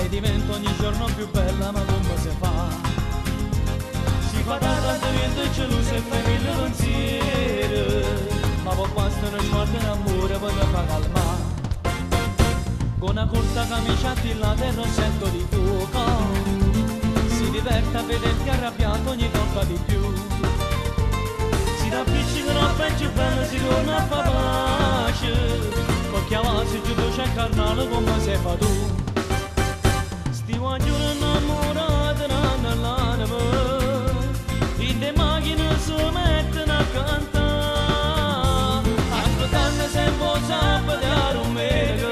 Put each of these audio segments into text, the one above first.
E diventa ogni giorno più bella, ma come si fa? Si fa tanto niente geloso e fai mille pensieri, ma poi basta uno sguardo in amore per te fa calmare. Con una corta camicia attillata e rossetto di fuoco, si diverte a vederti arrabbiato ogni volta di più. Si t'appiccicano a peggio bene, si torna a fa pace, con chiamarsi giù c'è carnale come se fa tu. Sti guaglione innamorati nanna l'anima, in de macchine si mettono a cantare, aspettando sempre sabato a domenica,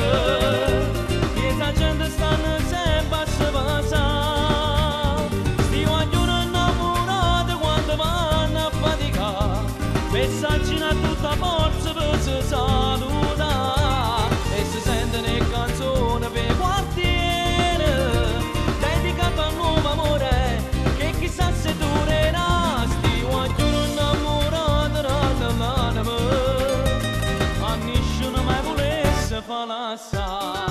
e la gente stanno sempre a se passare. Sti guaglione innamorati quando vanno a faticare, messaggino a tutta forza per si salutare, e si sentono le canzoni per quartiere, dedicata a un nuovo amore che chissà se durerà. Sti guaglione innamorati l'anima, a nessuno mai volesse fa lasciare.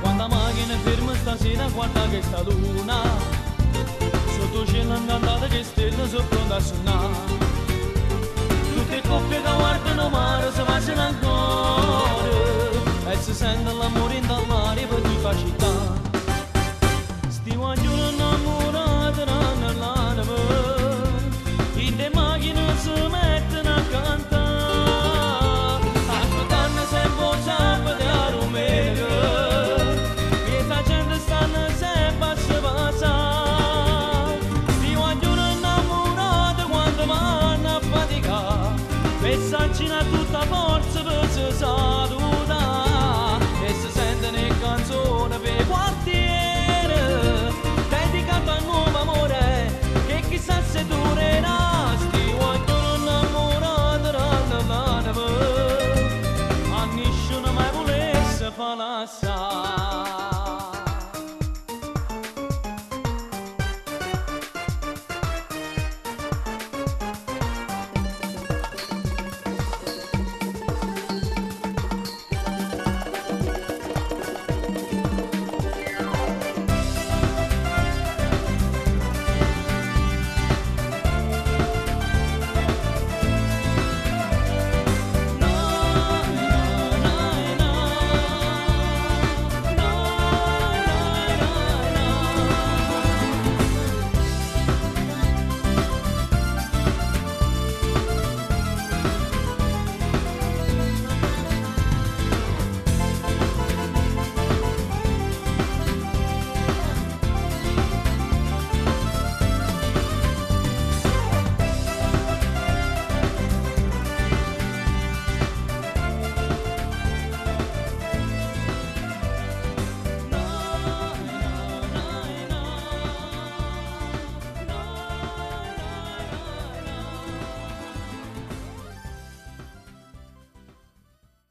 Quando la macchina ferma stasera guarda che sta luna, sotto cielo incantato che stelle sono pronte a suonare. Tutte coppie che guardano mare si baciano ancora, e si sente l'amore in dall'aria per tutta la città.